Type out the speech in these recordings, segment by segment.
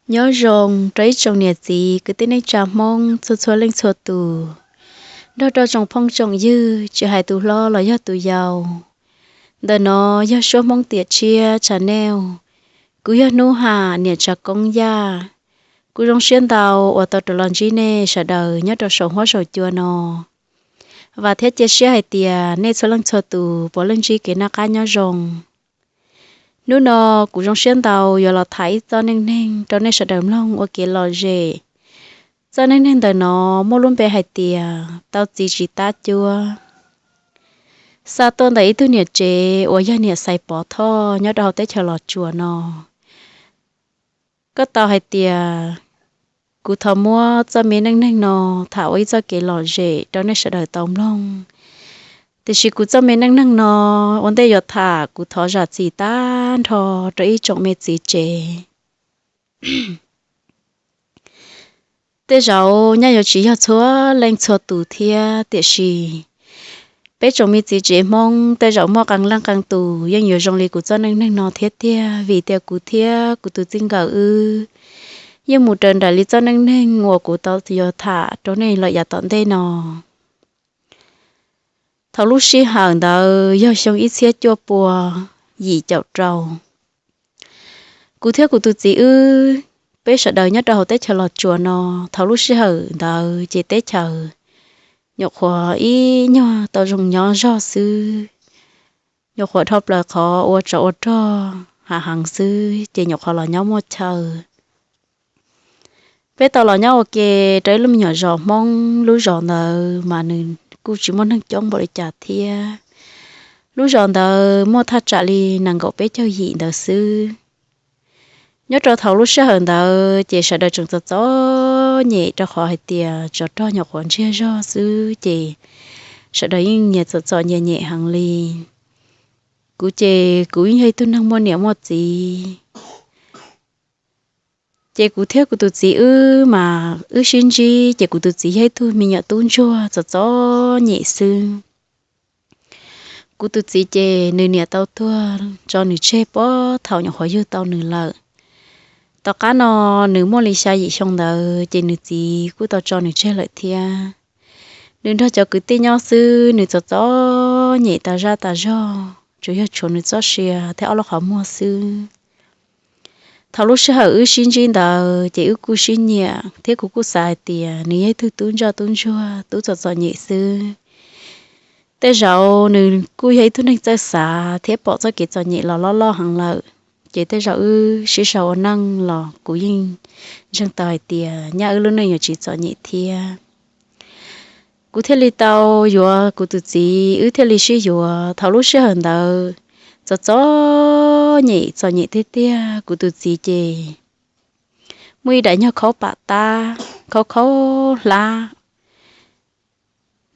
Nyob zoo rau ib tsoom niam txiv kwv tij neej tsa Hmoob txhua txhua leej txhua tus, nrog rau tsoom phooj tsoom ywg tsis hais tus hlob los yog tus yau. Ntawm no yog Suab Hmoob Tiam Tshiab channel, kuv yog Hnub Ham niam Tsav Koob Yaj. Kuv zoo siab ntau uas tau rov los ntsib nej sawv daws nyob rau saum huab saum cua no. Vam thiab cia siab hais tias nej txhua leej txhua tus puav leej ntsib kev noj qab nyob zoo. Hnub no kuv zoo siab ntau yuav los tham ib txoj neej neeg rau nej sawv daws mloog ua kev lom zem. Txoj neej neeg ntawm no muaj lub npe hais tias tau txiv tsis tab cuab. Xa tuaj ntawm ib tug niam tsev uas yog niam Xais Pov Thoj nyob rau hauv teb chaws Los Tsuas no. Koj tau hais tias kuv thov muab txoj me neej neeg no tham ua ib txoj kev lom zem rau nej sawv daws tau mloog. Tiam sis kuv txoj me neej neeg no ua ntej yuav tham kuv thov zam txim tag nrho rau ib tsoom me txiv tsev. Tej zaum nyaj yuav tsis yog txhua leej txhua tus thiab, tiam sis peb tsoom me txiv tsev Hmoob tej zaum muaj qee leej qee tus yeej yuav zoo li kuv txoj neej neeg no thiab tiag, vim tias kuv thiab kuv tus txij nkawm wb yeej mus raws nraim li txoj neej neeg uas kuv tau yuav tham rau nej lawm yav tom ntej no. Thaum lub sij hawm ntawd yog xyoo ib txhiab cuaj pua yim caum rau. Kuv thiab kuv tus txiv wb, peb sawv daws nyob rau hauv teb chaws Los Tsuas no, thaum lub sij hawm ntawd ces teb chaws nyuam qhuav ib nyuag tau zoo nyob zog xwb, nyuam qhuav dhau plaws qhov ua tsov ua rog hav heev xwb ces nyuam qhuav los nyob muaj chaw. Peb tau los nyob ua ke rau ib lub me nyuam zos Hmoob, lub zos ntawd mas nws kuj tsis muaj neeg coob npaum li cas thiab. Lub zos ntawd muaj thaj tsam li nees nkaum peb caug yim ntawd xwb. Nyob rau thaum lub sij hawm ntawd ces sawv daws tseem txom txom nyem rau qhov hais tias tsov rog nyuam qhuav ntsiag zog xwb ces sawv daws yeej nyias txom txom nyem nyem heev li. Kuv ces kuv yeej yog ib tug neeg muaj niam muaj txiv. Ces kuv thiab kuv tus txiv wb mas wb sib ntsib ces kuv tus txiv yog ib tug me nyuam tub ntsuag txom txom nyem xwb. Kuv tus txiv ces nws niam tau tuag tso nws tseg puag thaum nyuam qhuav yug tau nws lawm. Tom qab no nws muaj li xya yim xyoo ntawd ces nws txiv kuj tau tso nws tseg lawm thiab. Nws nrog cov kwv tij nyob xwb, nws txom txom nyem tas zaj tas zog, tsuas yog tshuav nws txoj sia thiab ob lub qhov muag xwb. Thaum lub sij hawm wb sib ntsib ntawd ces wb kuj sib nyiam thiab kuv kuj xav hais tias nws yog ib tug tub ntsoj tub ntsuag, tub txom txom nyem xwb. Tej zaum nws kuj yog ib tug neeg txawj xav thiab pom txoj kev txom nyem los loj loj heev lawm, ces tej zaum wb sib sau ua neej los kuv yeej ntseeg tau hais tias nyaj wb lub neej yuav tsis txom nyem thiab. Kuv thiaj li tau yuav kuv tus txiv, wb thiaj li sib yuav. Thaum lub sij hawm ntawd txom txom nyem txom nyem tiag tiag, kuv tus txiv ces muaj ib daim nyuag khaub pam tab khaub khaub hlab,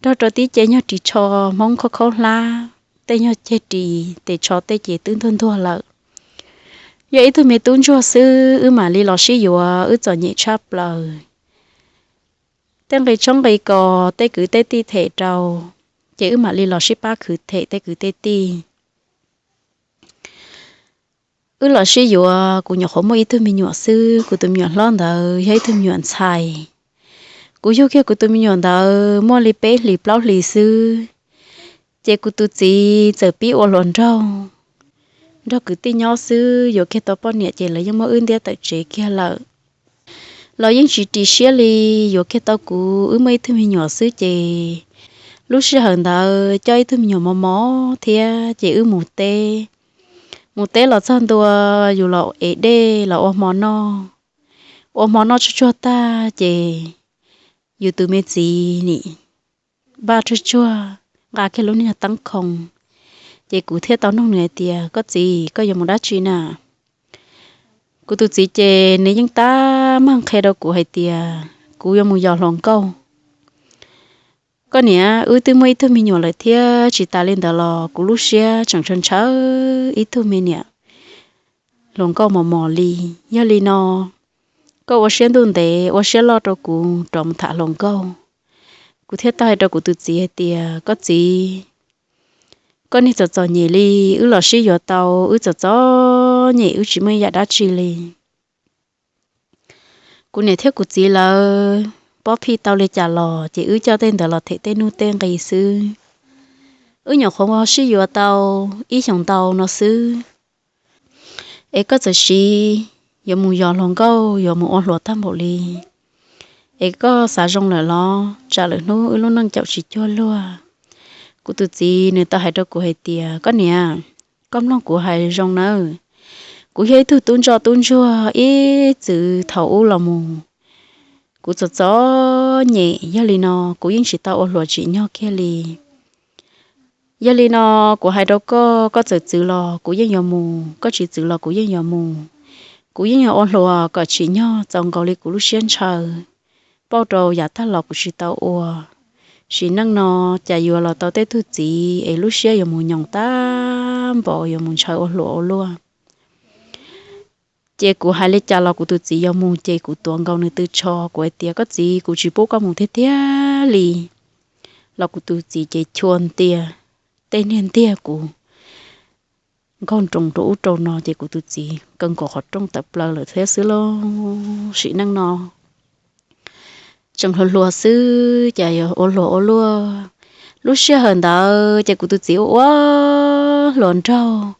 nrog rau tib ce nyuag ris tsho Hmoob khaub khaub hlab, tej nyuag ceg ris tes tsho tej ces twb ntuag ntuag lawm. Yog ib tug me tub ntsuag xwb wb mam li los sib yuav, wb txom nyem tshaj plaws. Tej nqi tshoob nqi kos tej kwv tej tij them rau, ces wb mam li los sib pab khwv them tej kwv tej tij. Wb los sib yuav, kuv nyuam qhuav muaj ib tug me nyuam xwb, kuv tus me nyuam hlob ntawd yog ib tug me nyuam ntxhais. Kuv yug kiag kuv tus me nyuam ntawd muaj li peb hlis plaub hlis xwb, ces kuv tus txiv txawm pib ua hluas nraug, nrog kwv tij nyob xwb, yuav kiag tau poj niam ces lawv yeej muab wb ntiab tawm tsev kiag lawm. Los yeej tsis ris siab li, yuav kiag tau kuv, wb muaj ib tug me nyuam xwb ces lub sij hawm ntawd coj ib tug me nyuam mos mos thiab ces wb mus teb. Mus teb los txog ntua, yus los ev dej los ua hmo noj. Ua hmo noj tsuag tsuag tag ces yus tus me txiv nim npaj tsuag tsuag nqa kiag lub niag teeb khoo, ces kuv thiaj tau nug nws hais tias, koj txiv, koj yuav mus dab tsi na? Kuv tus txiv ces nws yeej tab mag qhia rau kuv hais tias kuv yuav mus yos hluas nkauj. Koj niam, wb twb muaj ib tug me nyuam lawm thiab, tsis tas li ntawd los kuv lub siab tseem ntshaw ntshaw ib tug me niam hluas nkauj mos mos li. Yog li no, koj ua siab ntuj ntev ua siab loj rau kuv rov mus tham hluas nkauj. Kuv thiaj tau hais rau kuv tus txiv hais tias, koj txiv, koj niag txom txom nyem li, wb los sib yuav tau, wb txom txom nyem wb tsis muaj ib yam dab tsi li. Kuv niam thiab kuv txiv lawv pob phij tau li cas los ces wb coj tej ntawd los them tej nuj tej nqi xwb. Wb nyuam qhuav sib yuav tau ib xyoos ntau no xwb, es koj txawm siv yuav mus yos hluas nkauj, yuav mus ua hluas tag npaum li, es koj xav zoo lawm los tsam lwm hnub wb lub neej caum tsis cuag luag. Kuv tus txiv nws tau hais rau kuv hais tias, koj niam, koj mloog kuv hais zoo nawb. Kuv yog ib tug tub ntsoj tub ntsuag ib txwm thaum ub los mus, kuv txom txom nyem, yog li no kuv yeej tsis tau ua hluas tsim nyog kiag li. Yog li no kuv hais rau koj, koj txawm txwv los kuv yeej yuav mus, koj tsis txwv los kuv yeej yuav mus. Kuv yeej yuav ua hluas kom tsim nyog txaus nkaus li kuv lub siab ntshaw. Pauj rau yav tag los kuv tsis tau ua. Sim neej no cas yuav los tau tej tug txiv es lub siab yuav mus nyoos tag npaum yuav mus ntshaw ua hluas ua luaj. Ces kuv hais li cas los kuv tus txiv yuav mus, ces kuv tuav nkaus nws tw tsho, kuv hais tias, koj txiv, kuv tsis pub koj mus tiag tiag li. Los kuv tus txiv ces chua ntiag, tej niag ntiag kuv nkaug nroos rau ub rau no, ces kuv tus txiv kaw nkaus qhov rooj tawm plaws lawm thiab xwb lauj. Sim neej no tseem hluas hluas xwb, cas yuav ua hluas ua luaj. Lub sij hawm ntawd ces kuv tus txiv ua ua hluas nraug,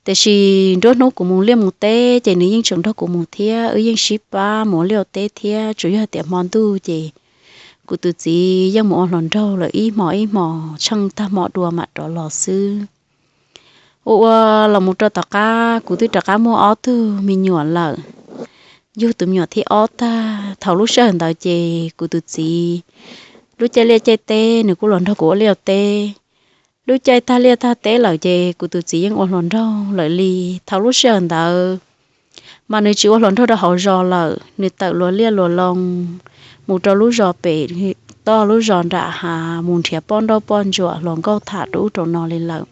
tiam sis nruab hnub kuv mus liaj mus teb ces nws yeej tseem nrog kuv mus thiab, wb yeej sib pab mus ua liaj ua teb thiab. Tsuas yog tias hmo ntuj ces kuv tus txiv yeej mus ua hluas nraug lawm ib hmos ib hmos, tsheej tag hmo dua mam rov los xwb. Ua ua los mus rau tom qab, kuv twb rov qab muaj ob tug me nyuam lawm. Yug tus me nyuam thib ob tag, thaum lub sij hawm ntawd ces kuv tus txiv lub caij liaj caij teb nws kuj los nrog kuv ua liaj ua teb. Lub caij tag liaj tag teb lawm ces kuv tus txiv yeej ua hluas nraug lawm li. Thaum lub sij hawm ntawd mas nws tsis ua hluas nraug rau hauv zos lawm, nws tawm luas liaj luas loo mus rau lub zos pem toj lub zos nram hav mus nrhiav poj nrauj poj ntsuam hluas nkauj tham rau ub rau no li lawm.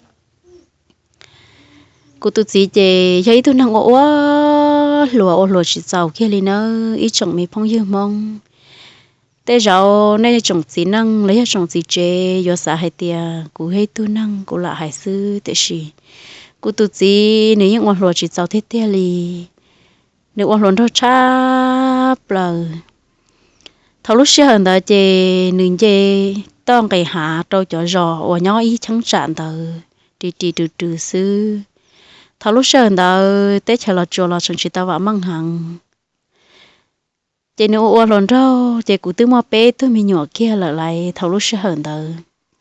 Kuv tus txiv ces yog ib tug neeg ua ua hluas, ua hluas tsis txaus kiag li nawb ib tsoom me phooj ywg Hmoob. Tej zaum nej tsoom txiv neej los yog tsoom txiv tsev yuav xav hais tias kuv yog ib tug neeg kuv lam hais xwb, tiam sis kuv tus txiv nws yeej ua hluas tsis txaus tiag tiag li. Nws ua hluas nraug tshaj plaws. Thaum lub sij hawm ntawd ces nws nce toj nqis hav rau cov zos uas nyob ib cheeb tsam ntawd ris ris rws rws xwb. Thaum lub sij hawm ntawd teb chaws Los Tsuas los tseem tsis tau vam meej heev. Ces nws ua ua hluas nraug ces kuv twb muaj peb tug me nyuam kiag lawm lauj. Thaum lub sij hawm ntawd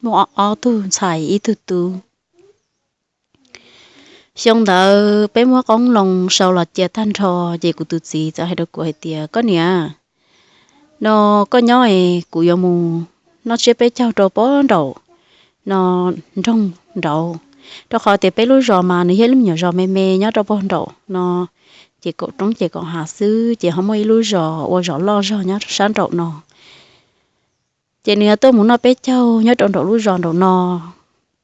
muaj ob tug ntxhais ib tug tub. Xyoo ntawd peb muab qoob loo sau los cia tag nrho, ces kuv tus txiv txawm hais rau kuv hais tias, koj niam, no koj nyob es kuv yuav mus noj tsiab peb caug rau pem nraum no nroog nraud, rau qhov tias peb lub zos mas nws yog ib lub me nyuam zos me me nyob rau pem nraum no, ces kaum roob ces kaum hav xwb, ces ho muaj ib lub zos ua zos loj zog nyob sab nraum no. Ces nws yuav tuaj mus noj peb caug nyob rau nraum lub zos nraum no,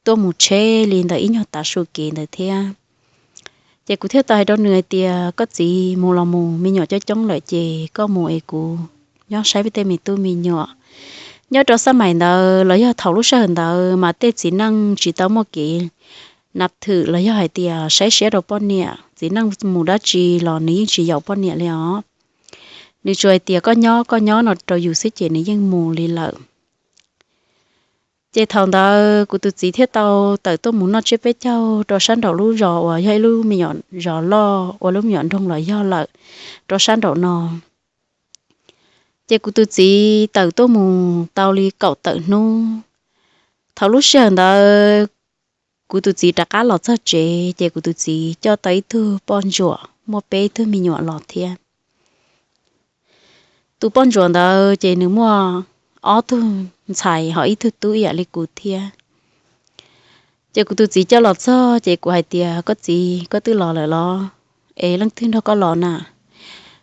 tuaj mus tsheb li ntawm ib nyuag tav su kev ntawd thiab. Ces kuv thiaj tau hais rau nws hais tias, koj txiv, mus los mus, me nyuam coob coob lawm ces koj mus es kuv nyob saib peb tej me tub me nyuam. Nyob rau xab maim ntawd los yog thaum lub sij hawm ntawd mas tej txiv neej tsis tau muaj kev nab thwm los yog hais tias saib siab rau poj niam, txiv neej mus dab tsi los nws yeej tsis yaum poj niam li os. Nws tsuas hais tias koj nyob koj nyob no rau yus xwb ces nws yeej mus li lawm. Ces thaum ntawd kuv tus txiv thiaj tau tawm tuaj mus noj tsiab peb caug rau sab nraum lub zos uas yog ib lub me nyuam zos loj ua lub me nyuam nroog los yog lawm, rau sab nraum no. Ces kuv tus txiv tawm tuaj mus tau li kaum tawm hnub. Thaum lub sij hawm ntawd kuv tus txiv rov qab los txog tsev ces kuv tus txiv coj tau ib tug poj ntsuam muaj peb tug me nyuam los thiab. Tus poj ntsuam ntawd ces nws muaj ob tug ntxhais ho ib tug tub ib yam li kuv thiab. Ces kuv tus txiv coj los txog ces kuv hais tias, koj txiv, koj twb los lawm los? Es leej twg nrog koj los na?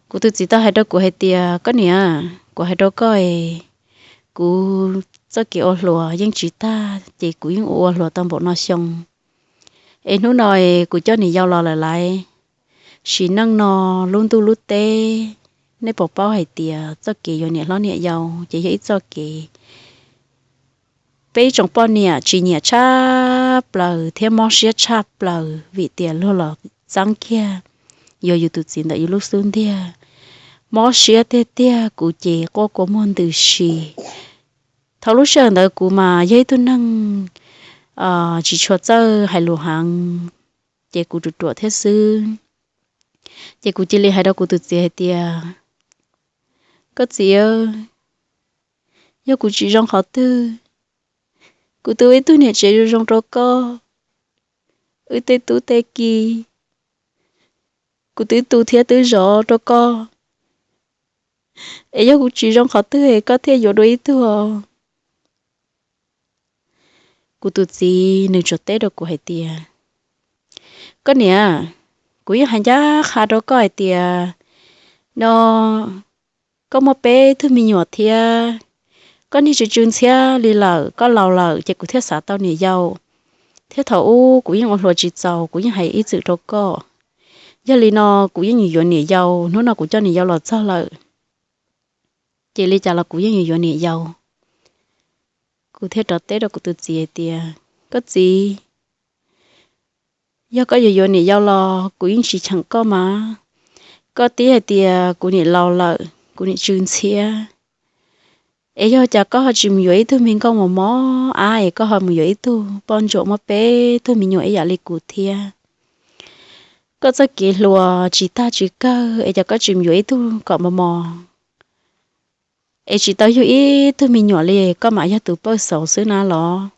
Kuv tus txiv tau hais rau kuv hais tias, koj niam, kuv hais rau koj es, kuv txoj kev ua hluas yeej tsis tag ces kuv yeej ua ua hluas tau npaum no xyoo. Es hnub no es kuv coj niam yau los lawm lauj. Sim neej no lub ntuj lub teb, nej puas paub hais tias txoj kev yuav niam hlob niam yau ces yog ib txoj kev peb ib tsoom poj niam tsis nyiam tshaj plaws thiab mob siab tshaj plaws vim tias luag los txeeb kiag yuav yus tus txiv ntawm yus lub xub ntiag. mob siab tiag tiag, kuv ces quaj kua muag ntws si. Thaum lub sij hawm ntawd kuv mas yog ib tug neeg tsis tshua txawj hais lus heev, ces kuv ruam ruam thiab xwb. Ces kuv cia li hais rau kuv tus txiv hais tias, koj txiv, yog kuv tsis zoo qhov twg, kuv twb ua ib tug niam tsev zoo zoo rau koj, wb tej tub tej ki kuv twb tu thiab twb zov rau koj, es yog kuv tsis zoo qhov twg es koj thiaj yuav dua ib tug. Kuv tus txiv nws tsuas teb rau kuv hais tias, koj niam, kuv yeej hais ncaj qha rau koj hais tias no koj muaj peb tug me nyuam thiab, koj niag tsw tsw ntxhiab li lawm, koj laus lawm ces kuv thiaj xav tau niam yau, thiab thaum ub kuv yeej ua hluas tsis txaus, kuv yeej hais ib txwm rau koj. Yog li no kuv yeej yuav niam yau, hnub no kuv coj niam yau los txog lawm, ces li cas los kuv yeej yuav yuav niam yau. Kuv thiaj rov teb rau kuv tus txiv hais tias, koj txiv, yog koj yuav yuav niam yau los kuv yeej tsis cheem koj mas. Koj tib hais tias kuv niam laus lawm, kuv niam tsw ntxhiab, es yog cas koj ho tsis mus yuav ib tug me nkauj mos mos ab, es koj ho mus yuav ib tug poj ntsuam muaj peb tug me nyuam ib yam li kuv thiab. Koj txoj kev hluas tsis tag tsis kawg es cas koj tsis mus yuav ib tug kom mos mos, es tsis tau yug ib tug me nyuam li, koj mam yog tus pawj xauv xwb na los?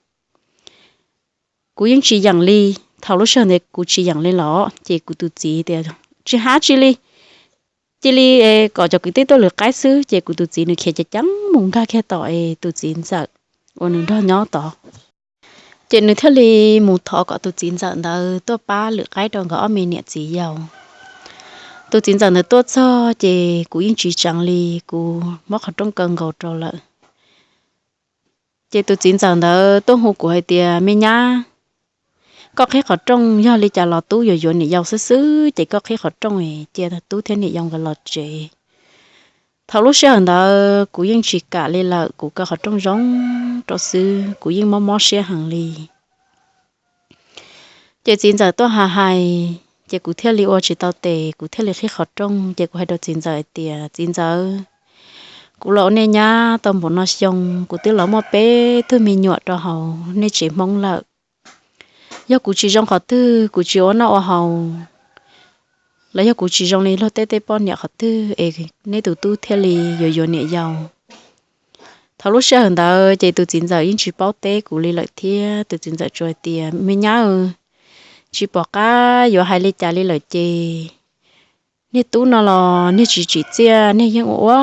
Kuv yeej tsis yeem li. Thaum lub sij hawm ntawd kuv tsis yeem li los ces kuv tus txiv tias, tsis hab tsi li, cia li kom cov kwv tij tuaj lwm qaib xwb. Ces kuv tus txiv nws khiav ceev ceev mus nkag kiag tom es tus txiv ntxawm uas nws nrog nyob tod. Ces nws thiaj li mus thov kom tus txiv ntxawm ntawd tuaj pab lwm qaib rau nkawd ob me niam txiv yau. Tus txiv ntxawm ntawd tuaj txog ces kuv yeej tsis tseev li, kuv muab qhov rooj kaw nkaus rau lawm. Ces tus txiv ntxawm ntawd tuaj hu kuv hais tias, me nyab, koj qhib qhov rooj, yog li cas los tub yuav yuav niam yau xwb xwb ces koj qhib qhov rooj cia tub thiab niam yau nkawd los tsev. Thaum lub sij hawm ntawd kuv yeej tsis kam li lawm, kuv kaw qhov rooj zoo rau xwb, kuv yeej mob mob siab heev li. Ces txiv ntxawm tuaj hais hais, ces kuv thiaj li ua tsis tau tes, kuv thiaj li qhib qhov rooj. Ces kuv hais rau txiv ntxawm hais tias, txiv ntxawm, kuv los ua nej nyab tau npaum no xyoo, kuv twb los muaj peb tug me nyuam rau hauv nej tsev Hmoob lawm. Yog kuv tsis zoo qhov twg, kuv tsis ua noj ua haus, los yog kuv tsis zoo li luag tej tej poj niam qhov twg es nej tus tub thiaj li yuav yuav niam yau? Thaum lub sij hawm ntawd ces tus txiv ntxawm yeej tsis paub teb kuv li lawm thiab. Tus txiv ntxawm tsuas hais tias, me nyab, tsis pom qab yuav hais li cas li lawm ces niag tub no los niag tsis tsim txiaj, niag yeej ua ua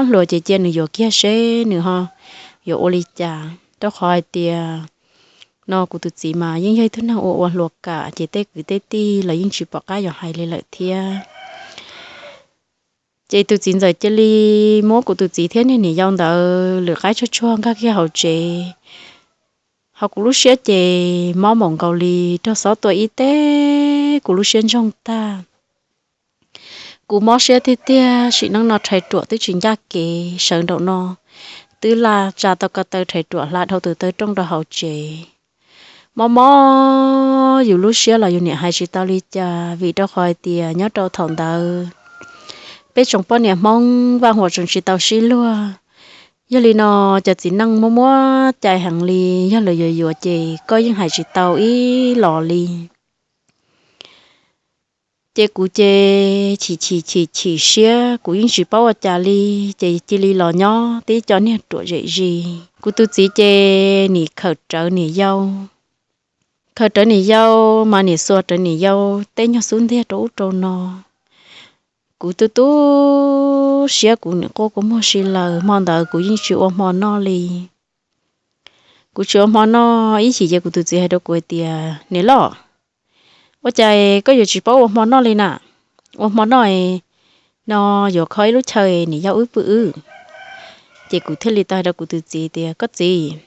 hluas, ces cia nws yuav kiag seb nws ho yuav ua li cas. Rau qhov hais tias no kuv tus txiv mas yeej yog ib tug neeg ua ua hluas kam, ces tej kwv tej tij los yeej tsis pom qab yuav hais li lawm thiab. Ces tus txiv ntxawm cia li muab kuv tus txiv thiab niag niam yau ntawd lwm qaib tsuag tsuag nkag kiag hauv tsev. Ho kuv lub siab ces mob npaum nkaus li raug xob tua ib teg, kuv lub siab ntsoog tag. Kuv mob siab tiag tiag, sim neej no rhais ruam twb tsis ncaj kev, sawv nraum no twb laj tsa tau ko taw rhais ruam hla dhau tus taw rooj rau hauv tsev. Mob mob yus lub siab los yus niam hais tsis tau li cas, vim rau qhov hais tias nyob rau thaum ntawd peb tsoom poj niam Hmoob vaj huam tseem tsis tau sib luag. Yog li no cov txiv neej muab muab cai heev li, yog lawv yuav yuav ces koj yeej hais tsis tau ib los li. Ces kuv ces chim chim chim chim siab, kuv yeej tsis paub ua cas li, ces cia li los nyob tib co niag ruam zem zis. Kuv tus txiv ces nim khawm rawv niam yau, khawm rawv niam yau mas nim xuas rawv niam yau tej nyuag xub ntiag rau ub rau no. Kuv tu tu siab, kuv nim quaj kua muag si lawm, hmo ntawd kuv yeej tsis ua hmo noj li. Kuv tsis ua hmo noj ib chim ces kuv tus txiv hais rau kuv hais tias, niam loj, ua cas koj yuav tsis paub ua hmo noj li na? Ua hmo noj no yuav kho ib lub chaw niam yau wb pw wb. Ces kuv thiaj li tau hais rau kuv tus txiv tias, koj txiv,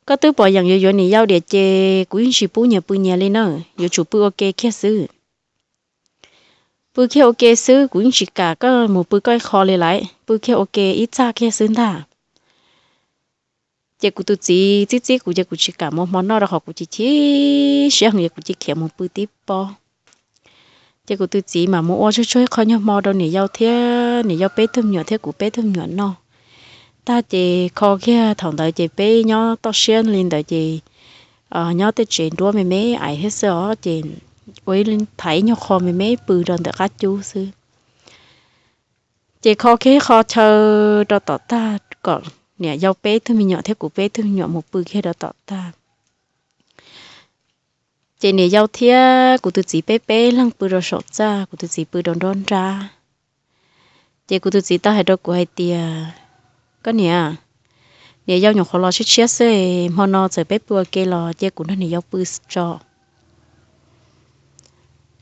koj twb pom yeem yuav yuav niam yau diam ces kuv yeej tsis pub nyias pw nyias li na, yuav tsum pw ua ke kiag xwb. Pw kiag ua ke xwb, kuv yeej tsis kam koj mus pw koj ib qho li lawm, pw kiag ua ke ib txaj kiag xwb ntag. Ces kuv tus txiv txib txib kuv ces kuv tsis kam mus hmo noj rau qhov kuv chim chim siab heev es kuv cia khiav mus pw tib pob. Ces kuv tus txiv mam mus ua tsuag tsuag ib qho nyuag hmo rau niam yau thiab niam yau peb tug me nyuam thiab kuv peb tug me nyuam noj. Tag ces kho kiag thaum ntawd ces peb nyob toj siab li ntawd ces nyob tej tsev nruab me me ais thiab xwb os, ces ua ib thaiv ib nyuag qho me me pw rau ntawm qab cub xwb. Ces kho kiag ib qho chaw rau tom tag kom niam yau peb tug me nyuam thiab kuv peb tug me nyuam mus pw kiag rau tom tag. Ces niam yau thiab kuv tus txiv peb peb leeg pw rau saum txaj, kuv tus txiv pw rau nruab nrab. Ces kuv tus txiv tau hais rau kuv hais tias, koj niam, niam yau nyuam qhuav los tshiab tshiab xwb, hmo no txawm peb pw ua ke los cia kuv nrog niam yau pw tso.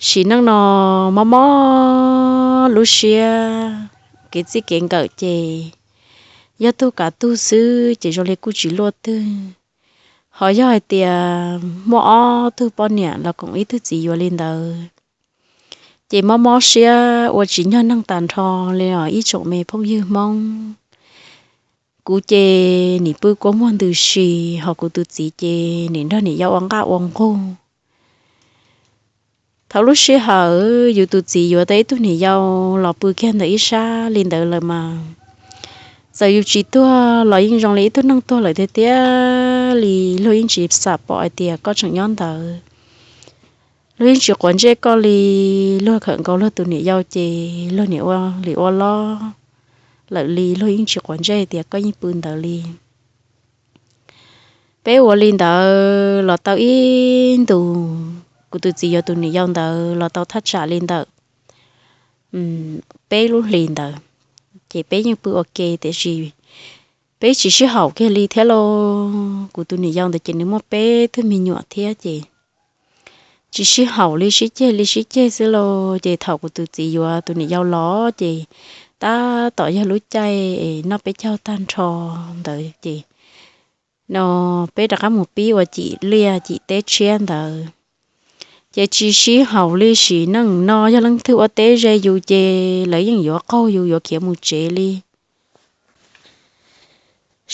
Sim neej no mob mob lub siab, kev txij kev nkawm ces yog tug kav tug xwb ces zoo li kuj tsis luaj twg. Ho yog hais tias muaj ob tug poj niam los koom ib tug txiv yuav li ntawd, ces mob mob siab ua tsis nyog neeg tag nrho li os ib tsoom me phooj ywg Hmoob. Kuv ces nim pw kua muag ntws si, ho kuv tus txiv ces nim nrog niam yau ua nqaj ua nqug. Thaum lub sij hawm yus tus txiv yuav tau ib tug niam yau los pw kiag ntawm ib sab li ntawd lawm mas, txawm yus tsis tuag los yeej zoo li ib tug neeg tuag lawm tiag tiag li. Luag yeej tsis xam pom hais tias koj tseem nyob ntawd, luag yeej tsis quav ntsej koj li. Luag khawm nkaus luag tus niam yau ces luag nim ua li ua lob lawm li, luag yeej tsis quav ntsej tias koj yeej pw ntawd li. Peb ua li ntawd los tau ib ntus, kuv tus txiv yuav tus niam yau ntawd los tau thaj tsam li ntawm peb lub hlis ntawd, ces peb yeej pw ua ke tiam sis peb tsis sib haum kiag li thiab lauj. Kuv tus niam yau ntawd ces nws muaj peb tug me nyuam thiab ces tsis sib haum li, sib ceg li sib ceg xwb lauj. Ces thaum kuv tus txiv yuav tus niam yau los ces tab tom yog lub caij noj peb caug tag nrho ntawd ces no peb rov qab mus pib ua cim liaj cim teb tshiab ntawd, ces tsis sib haum li. Sim neej no yog leej twg ua teb ze yus ces lawv yeej yuav qaug yus yuav khiav mus tsev li.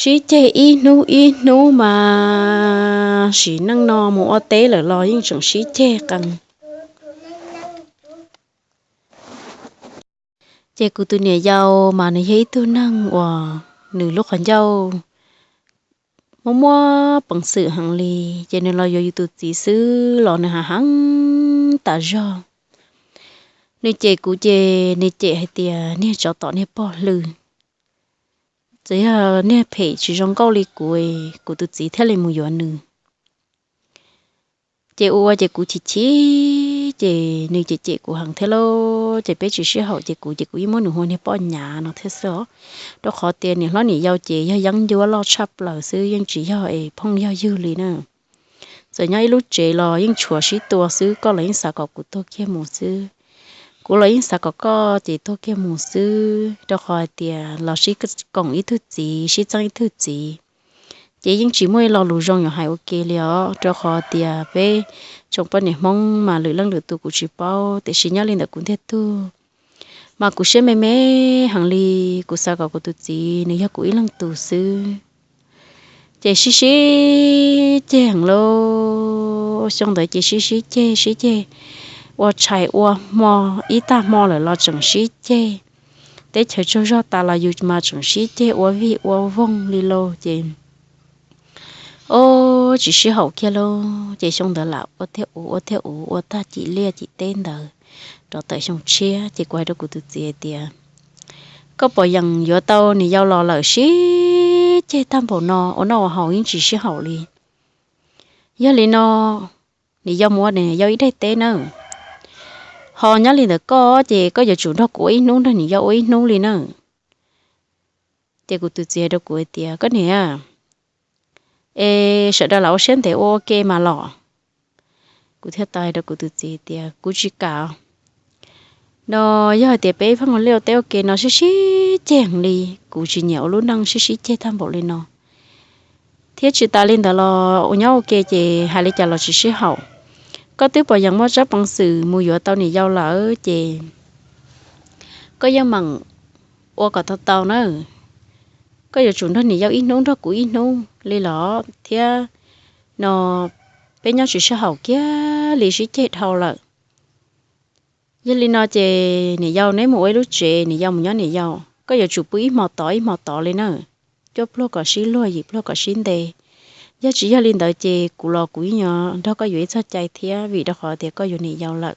Sib ceg ib hnub ib hnub mas sim neej no mus ua teb lawm los yeej tseem sib ceg qees. Ces kuv tus niam yau mas nws yog ib tug neeg uas nws lub qhov ncauj muaj muaj peev xwm heev li, ces nws los yuav yus tus txiv xwb los nws hav heev tas zog. Nws cem kuv ces nws cem hais tias niag tsov tom niag pog hlwb, txawm yog niag phem tsis zoo nkauj li kuv, kuv tus txiv thiaj li mus yuav nws. Ces ua ua ces kuv chim chim, ces nws cem cem kuv heev thiab lauj, ces peb tsis sib haum ces kuv ces kuv yeej muab nws hu niag poj nyav no thiab xwb os. Rau qhov tias niam hlob niam yau ces yog yeeb ncuab loj tshaj plaws xwb, yeej tsis yog es phooj yog ywg li na. Txawm nyob ib lub tsev los yeej tshuav sib tua xwb, koj los yeej xav kom kuv tuag kiag mus xwb, kuv los yeej xav kom koj ces tuag kiag mus xwb, rau qhov hais tias los sib koom ib tug txiv, sib txeeb ib tug txiv, ces yeej tsis muaj ib lo lus zoo yuav hais ua ke li os. Rau qhov tias peb tsoom poj niam Hmoob mas lwm leej lwm tus kuv tsis paub, tiam sis nyob li ntawm kuv ntiag tug mas kuv siab me me heev li. Kuv xav kom kuv tus txiv nws yog kuv ib leeg tus xwb. Ces sib sib ceg heev lauj, xyoo ntawd ces sib sib ceg sib ceg, ua tshais ua hmo, ib tag hmo lawm los tseem sib ceg. Teb chaws tsaug zog tas los yus mas tseem sib ceg ua vij ua voog li lauj. Ces o, tsis sib haum kiag lauj. Ces xyoo ntawd lam ua thiab ua, ua thiab ua, ua tag cim liaj cim teb ntawd rau tawm xyoo tshiab, ces kuv hais rau kuv tus txiv hais tias, koj pom yeem yuav tau niam yau los lawm, sib ceg tag npaum no, ua noj ua haus yeej tsis sib haum li. Yog li no, niam yau mus ua niam yau ib daim teb nawb. Ho nyob li ntawm koj ces koj yuav tsum nrog kuv ua ib hnub, nrog niam yau ua ib hnub li nawb. Ces kuv tus txiv hais rau kuv hais tias, koj niam, es sawv daws lam ua siab ntev ua ua ke mas los. Kuv thiaj tau hais rau kuv tus txiv tias, kuv tsis kam. No yog hais tias peb pheej ua liaj ua teb ua ke no sib sib ceg heev li, kuv tsis nyiam ua lub neej sib sib ceg tag npaum li no. Thiab tsis tas li ntawd los ua nyob ua ke ces hais li cas los tsis sib haum. Koj twb pom yeem muaj tsab peev xwm mus yuav tau niam yau lawm ces koj yeej meem ua kom tau tau nawb. Koj yuav tsum nrog niam yau ib hnub, nrog kuv ib hnub li los thiab no, peb nyob tsis sib haum kiag li, sib ceg dhau lawm. Yog li no ces niam yau, neb mus ua ib lub tsev, niam yau mus nyob niam yau, koj yuav tsum pw ib hmo tod ib hmo tod li na, cuaj pluag kom sib luag, yim pluag kom sib nte. Yog tsis yog li ntawd ces kuv los kuv yeej yuav nrog koj yuav ib txog cai thiab, vim rau qhov tias koj yuav niam yau lawm.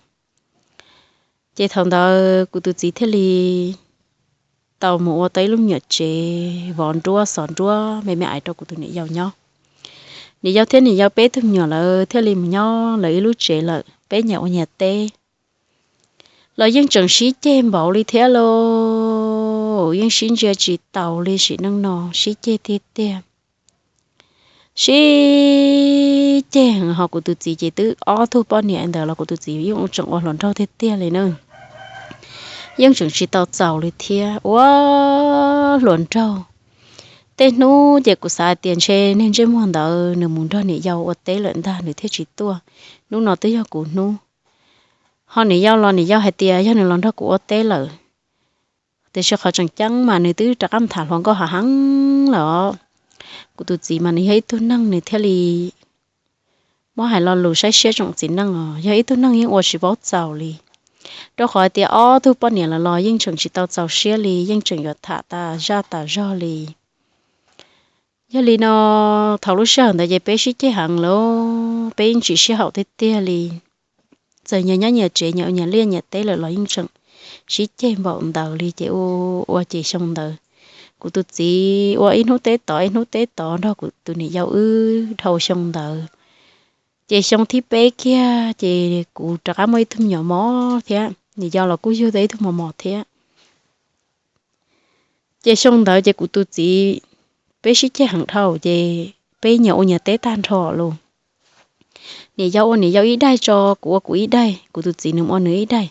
Ces thaum ntawd kuv tus txiv thiaj li tau mus ua tau ib lub me nyuam tsev vov nruab xov nruab me me ais rau kuv tus niam yau nyob. Niam yau thiab niam yau peb tug me nyuam lawv thiaj li mus nyob lawv ib lub tsev lawm, peb nyias ua nyias teb. Los yeej tseem sib ceg npaum li thiab lauj, yeej sib ntsia tsis taus li, sim neej no sib ceg tiag tiag. Sib ceg heev, ho kuv tus txiv ces twb ob tug poj niam ntawd los kuv tus txiv yeej tseem ua hluas nraug tiag tiag li na. Yeej tseem tsis tau txaus li thiab, ua hluas nraug. Tej hnub ces kuv xav hais tias ntshe niag ntsej muag ntawd nws mus nrog niam yau ua teb lawm ntag nws thiaj tsis tuaj, hnub no twb yog kuv hnub. Ho niam yau los niam yau hais tias yog nws los nrog kuv ua teb lawm, tiam sis qhov tseem ceeb mas nws twb rov qab tham hluas nkauj hav heev lawm os. Kuv tus txiv mas nws yog ib tug neeg nws thiaj li muab hais lo lus saib siab tsoom txiv neej os, yog ib tug neeg yeej ua tsis paub txaus li. Rau qhov tias ob tug poj niam los los yeej tseem tsis tau txaus siab li, yeej tseem yuav tham tas zaj tas zog li. Yog li no, thaum lub sij hawm ntawd ces peb sib ceg heev lawm, peb yeej tsis sib haum tiag tiag li. Txawm nyias nyob nyias tsev, nyias ua nyias liaj nyias teb lawm los yeej tseem sib ceg npaum ntawd li ces ua ua ces xyoo ntawd kuv tus txiv ua ib hnub teb tod ib hnub teb tod nrog kuv tus niam yau wb dhau xyoo ntawd. Ces xyoo thib peb kiag ces kuv rov qab muaj ib tug me nyuam mos thiab, niam yau los kuj yug tau ib tug mos mos thiab. Ces xyoo ntawd ces kuv tus txiv, peb sib ceg heev dhau ces peb nyias ua nyias teb tag nrho lauj. Niam yau ua niam yau ib daig tso, kuv ua kuv ib daig, kuv tus txiv nws ua nws ib daig.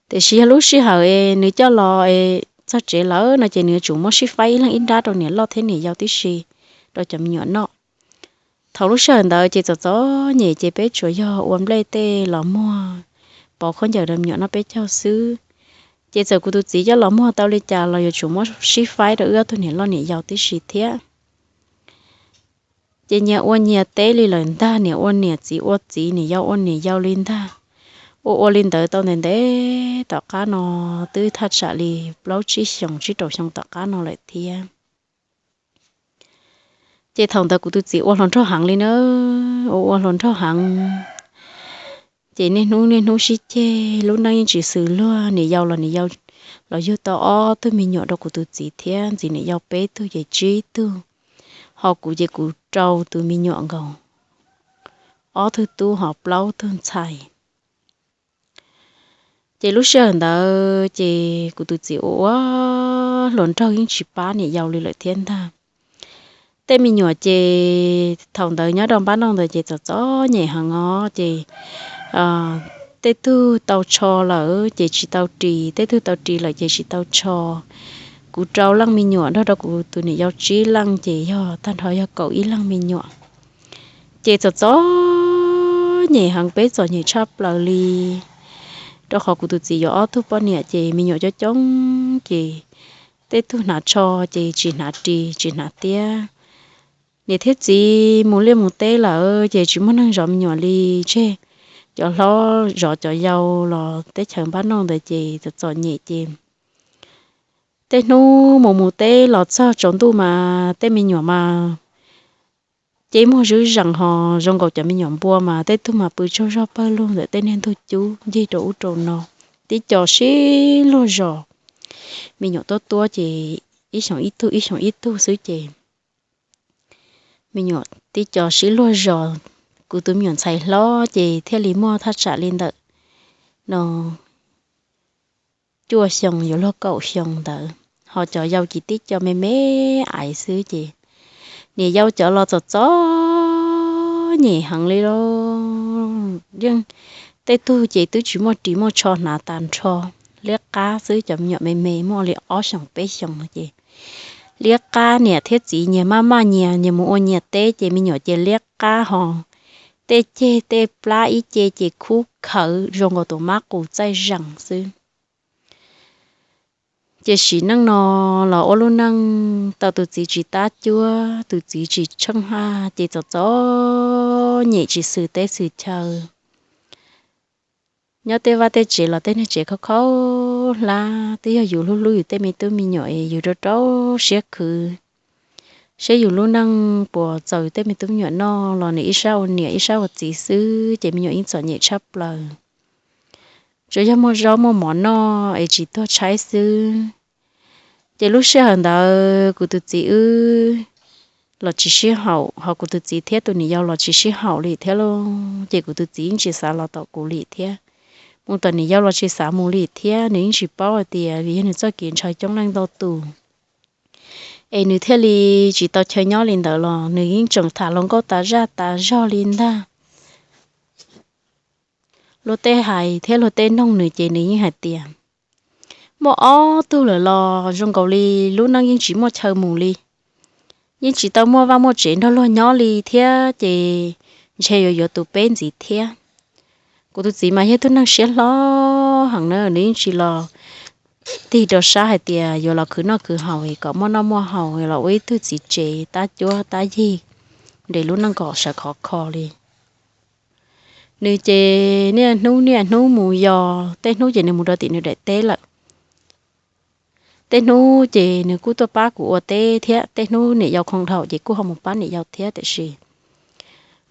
Tiam sis yog lub sij hawm es nws coj los es txog tsev lawm no ces nws yuav tsum muab sib faib ib leeg ib nrab rau niam loj thiab niam yau tib si, rau cov me nyuam noj. Thaum lub sij hawm ntawd ces txom txom nyem ces peb tsuas yog ua nplej tej los muag, pauv khaub ncaws rau me nyuam noj peb caug xwb. Ces txawm kuv tus txiv coj los muag tau li cas los yuav tsum muab sib faib rau wb ob tug niam loj niam yau tib si thiab. Ces nyias ua nyias teb li lawm ntag, niam ua niam, txiv ua txiv, niam yau ua niam yau li ntag. Ua ua li ntawd tau ntev ntev tom qab no, twb thaj tsam li plaub tsib xyoos tsib rau xyoo tom qab no lawm thiab. Ces thaum ntawd kuv tus txiv ua hluas nraug heev li na, ua ua hluas nraug heev. Ces niaj hnub niaj hnub sib ceg, lub neej yeej tsis xws luag, niam yau los niam yau los yug tau ob tug me nyuam rau kuv tus txiv thiab, ntxiv niam yau peb tug ces tsib tug, ho kuv ces kuv rau tus me nyuam nkaus, ob tug tub ho plaub tug ntxhais. Ces lub sij hawm ntawd ces kuv tus txiv ua ua hluas nraug yeej tsis pab niam yau li lawm thiab ntag. Tej me nyuam ces thaum ntawd nyob rau npab noj ntawd ces txom txom nyem heev os, ces tej tug tau tsho lawm ces tsis tau ris, tej tug tau ris lawm ces tsis tau tsho. Kuv rau leej me nyuam nrog rau kuv tus niam yau tsib leej ces yog tag nrho yog kaum ib leeg me nyuam. Ces txom txom nyem heev, peb txom nyem tshaj plaws li, rau qhov kuv tus txiv yuav ob tug poj niam ces me nyuam coob coob ces tej tug hnav tsho ces tsis hnav ris tsis hnav tiab. Niam thiab txiv mus liaj mus teb lawm ces tsis muaj neeg zov me nyuam li, tseg cov hlob zov cov yau los teb chaws npab noj ntawd ces txom txom nyem ces tej hnub mus mus teb los txog tsaus ntuj mas tej me nyuam mas ces muag zwb zees ho zoo nkaus cov me nyuam npua mas tej tug mas pw tsaug zog pawg lug ntawm tej niag ntug cub ncig rau ub rau no, tib co sib luag zos. Me nyuam tuab tuab ces ib xyoos ib tug ib xyoos ib tug xwb ces me nyuam tib co sib luag zos. Kuv tus me nyuam ntxhais hlob ces thiaj li muaj thaj tsam li ntawm no cuaj xyoo yuav luag kaum xyoo ntawd, ho cov yau ces tib co me me aiv xwb ces niam yau cov los txom txom nyem heev li lauj. Yeej tej tug ces twb tsis muaj ris muaj tsho hnav tas nrho, liab qab xwb. Cov me nyuam me me muaj li ob xyoos peb xyoos no ces liab qab, niam thiab txiv nyias maj maj nyias, nyias mus ua nyias teb ces me nyuam ces liab qab ho tej ceg tej plab ib ce ces khub khawv zoo nkaus tus mab qus txaij zees xwb. Ces sim neej no los ua lub neej tau tus txiv tsis tab cuab, tus txiv tsis tsheej haj ces txom txom nyem tsis xws teb xws chaw. Nyob tej vaj tej tsev los tej niag tsev khaub khaub hlab, twb yog yus hlub hlub yus tej me tub me nyuam es yus rau rau siab khwv seb yus lub neej puas txaus yus tej me tub me nyuam noj los nws ib sab ua niam ib sab ua txiv xwb ces me nyuam yeej txom nyem tshaj plaws. Tsuas yog muaj zaub muaj mov noj es tsis tuag tshaib xwb. Ces lub sij hawm ntawd kuv tus txiv wb los tsis sib haum, ho kuv tus txiv thiab tus niam yau los tsis sib haum li thiab lauj. Ces kuv tus txiv yeej tsis xav los tom kuv li thiab, mus tom niam yau los tsis xav mus li thiab. Nws yeej tsis paub hais tias vim yog nws txoj kev ntshaw coob leej ntau tus es nws thiaj li tsis tau chaw nyob li ntawd los nws yeej tseem tham hluas nkauj tas zaj tas zog li ntag. Luag tej hais thiab luag tej noog nws ces nws yeej hais tias muaj ob tug lawm los zoo nkaus li lub neej yeej tsis muaj chaw mus li, yeej tsis tau muaj vaj muaj tsev nrog luag nyob li thiab ces ntshe yuav yuav tus peb ntxiv thiab. Kuv tus txiv mas yog tug neeg siab hlob heev na, nws yeej tsis los tig rau sab hais tias yuav los khwv noj khwv haus kom muaj noj muaj haus los ua ib tug txiv tsev tab cuab tab yig nres lub neej kom sawv khov kho li. Nws ces niaj hnub niaj hnub mus yos, tej hnub ces nws mus rau tim nws daim teb lawm. Tej hnub ces nws kuj tuaj pab kuv ua teb thiab, tej hnub niam yau khoo dhau ces kuj ho mus pab niam yau thiab. Tiam sis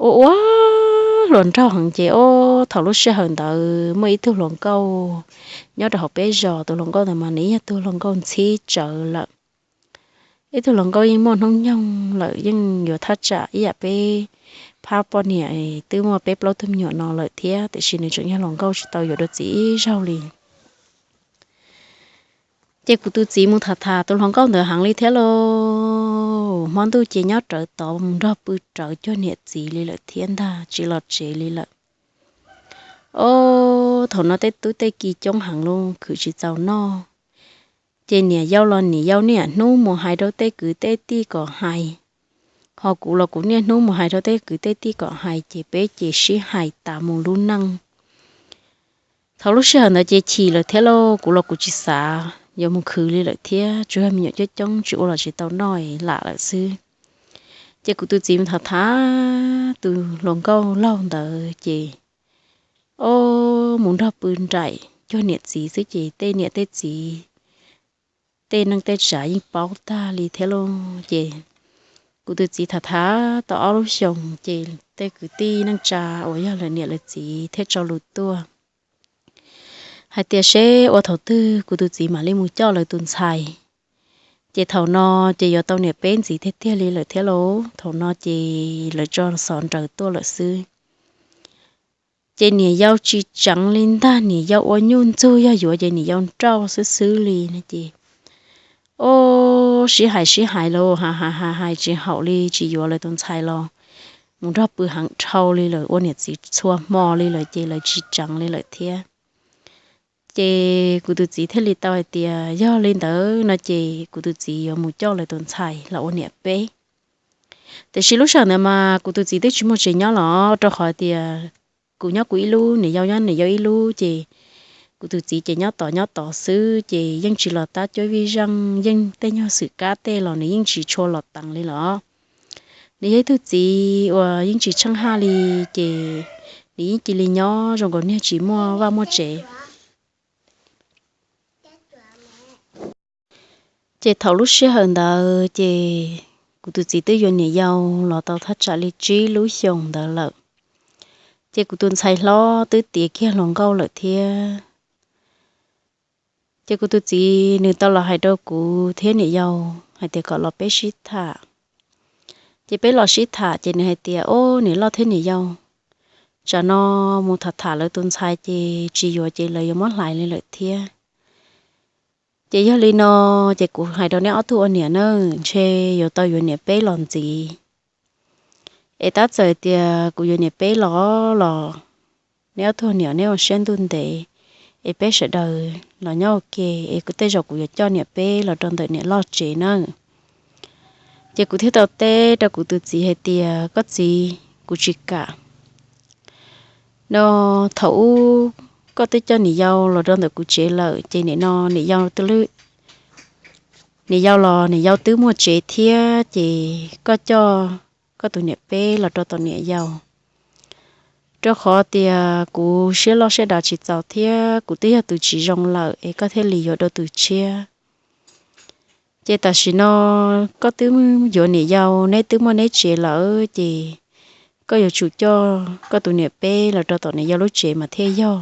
ua ua hluas nraug heev ces ob thaum lub sij hawm ntawd muaj ib tug hluas nkauj nyob rau hauv peb zos, tus hluas nkauj ntawd mas nws yog tug hluas nkauj ntxhib tsawv lawm. Ib tug hluas nkauj yeej muaj hnub nyoog lawm, yeej yuav thaj tsam ib yam peb phab poj niam twb muaj peb plaub tug me nyuam no lawm thiab, tiam sis nws tseem yog hluas nkauj tsis tau yuav dua txiv ib zaug li. Ces kuv tus txiv mus tham tham tus hluas nkauj ntawd heev li thiab lauj. Hmo ntuj ces nyob rawv tod mus nrog pw rawv cuag niam txiv li lawm thiab ntag, tsis los tsev li lawm. Ob thaum no tej tub tej ki coob heev lauj, khwv tsis txaus noj. Ces niam yau los niam yau niaj hnub mus hais rau tej kwv tej tij kom hais, ho kuv los kuv niaj hnub mus hais rau tej kwv tej tij kom hais, ces peb ces sib hais tas mus lub neej. Thaum lub sij hawm ntawd ces chim lawm thiab lauj, kuv los kuv tsis xav yuav mus khwv li lawm thiab, tsuas yog me nyuam coob coob tsis ua los tsis tau noj lam lawm xwb. Ces kuv tus txiv mus tham tham tus hluas nkauj laug ntawd ces ob mus nrog pw nraim cuag niam txiv xwb ces tej niam tej txiv tej neej tej tsav yeej paub tag li thiab lauj. Ces kuv tus txiv tham tham tau ob lub xyoos ces tej kwv tij neej tsa uas yog lawv niam lawv txiv thiaj tso lus tuaj hais tias seb ua thaum twg kuv tus txiv mam li mus coj lawv tus ntxhais. Ces thaum no ces yuav tau niam peb ntxiv tiag tiag li lawm thiab lauj. Thaum no ces lawv tso xov nraws tuaj lawm xwb. Ces niam yau tsis tseev li ntag, niam yau ua nyuj ntxug, yog yuav ces niam yau nrauj xwb xwb li no ces ob sib hais sib hais lauj, hais hais hais tsis haum li, tsis yuav lawv tus ntxhais los mus nrog pw heev dhau li lawm, ua niam txiv txhua hmo li lawm ces lawv tsis tseev li lawm thiab. Ces kuv tus txiv thiaj li tau hais tias yog li ntawd no ces kuv tus txiv yuav mus coj lawv tus ntxhais los ua niam peb. Tiam sis lub sij hawm ntawd mas kuv tus txiv twb tsis muaj tsev nyob los rau qhov tias kuv nyob kuv ib lub, niam yau nyob niam yau ib lub ces kuv tus txiv ces nyob tod nyob tod xwb ces yeej tsis los tab cuab vij zeej, yeej tej nyuag xwm kab tej los nws yeej tsis tshua los teev li los. Nws yog ib tug txiv uas yeej tsis tsheej haj li, ces nws yeej cia li nyob zoo nkaus niag tsis muaj vaj muaj tsev. Ces thaum lub sij hawm ntawd ces kuv tus txiv twb yuav niam yau los tau thaj tsam li tsib lub xyoos ntawd lawm. Ces kuv tus ntxhais hlob twb tiav kiag hluas nkauj lawm thiab. Ces kuv tus txiv nws tau los hais rau kuv thiab niam yau hais tias kom los peb sib tham. Ces peb los sib tham ces nws hais tias, Ob, niam loj thiab niam yau, tsam no mus tham tham lawv tus ntxhais ces tsis yuav ces lawv yuav muab hlais li lawm thiab. Ces yog li no, ces kuv hais rau neb ob tug ua niam na, ntshe yuav tau yuav niam peb los ntxiv. Es tab txawm tias kuv yuav niam peb los los neb ob tug niam neb ua siab ntuj ntev, es peb sawv daws los nyob ua ke, es kuv tej zaum kuv yuav coj niam peb los rau ntawm niam loj tsev na. Ces kuv thiaj tau teb rau kuv tus txiv hais tias, Koj txiv, kuv tsis kam. No thaum ub koj twb coj niam yau los rau ntawm kuv tsev lawm ces nim no niam yau twb, niam yau los niam yau twb muaj tsev thiab ces koj coj koj tus niam peb los rau tom niam yau. rau qhov tias kuv siab loj siab dav tsis txaus thiab kuv twb yog tus tsis zoo lawm es koj thiaj li yuav dua tus tshiab. Ces tam sim no koj twb yuav niam yau, neb twb muaj neb tsev lawm ces koj yuav tsum coj koj tus niam peb los rau tom niam yau lub tsev mas thiaj yog.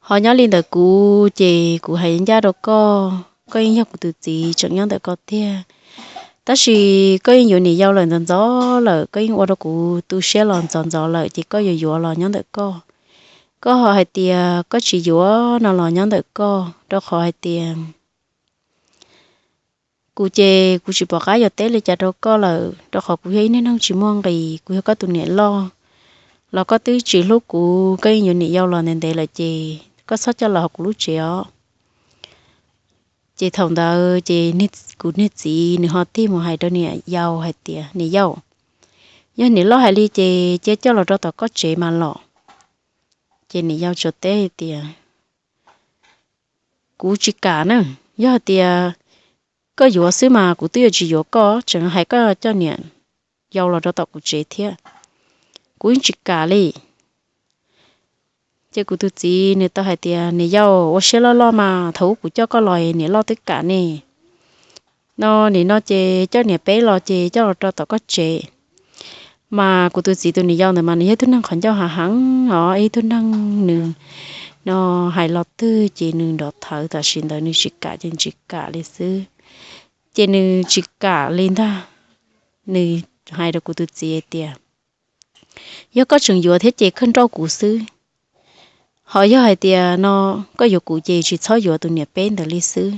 Ho nyob li ntawm kuv ces kuv hais ncaj rau koj, koj yeej yog kuv tus txiv tseem nyob ntawm koj tiag. Tab sis koj yeej yuav niam yau lawm ntxov ntxov lawm, koj yeej ua rau kuv tu siab los ntxov ntxov lawm ces koj yuav yuav los nyob ntawm koj. Koj ho hais tias koj tsis yuav no los nyob ntawm koj, rau qhov hais tias kuv ces kuv tsis pom qab yuav teb li cas rau koj lawm, rau qhov kuv yog ib neeg neeg tsis muaj nqis, kuv yog koj tus niam loj los koj twb tsis hlub kuv, koj yeej yuav niam yau los ntev ntev lawm ces koj txhob coj los hauv kuv lub tsev os. Ces thaum ntawd ces kuv niag txiv nws ho tig mus hais rau niam yau hais tias, Niam yau, yog niam loj hais li ces cia coj los rau tom koj tsev mas los. Ces niam yau tsuas teb hais tias, Kuv tsis kam na, yog hais tias koj yuav xwb mas kuv twb yuav tsis yuav koj, tseem hais koj coj niam yau los rau tom kuv tsev thiab, kuv yeej tsis kam li. Ces kuv tus txiv nws tau hais tias, Niam yau, ua siab loj loj mas, thaum ub kuv coj koj los niam loj twb kam ne. No nim no ces coj niam peb los ces coj los rau tom koj tsev. Mas kuv tus txiv tus niam yau ntawd mas nws yog ib tug neeg qhov ncauj hav heev os, ib tug neeg nws no hais los twg ces nws nrov thawv, tam sim ntawd nws tsis kam ces tsis kam li xwb. Ces nws tsis kam li ntag, nws hais rau kuv tus txiv hais tias, Yog koj tseem yuav thiab ces kawg nrauj kuv xwb, ho yog hais tias no koj yuav kuv ces tsis txhob yuav tus niam peb ntawd li xwb.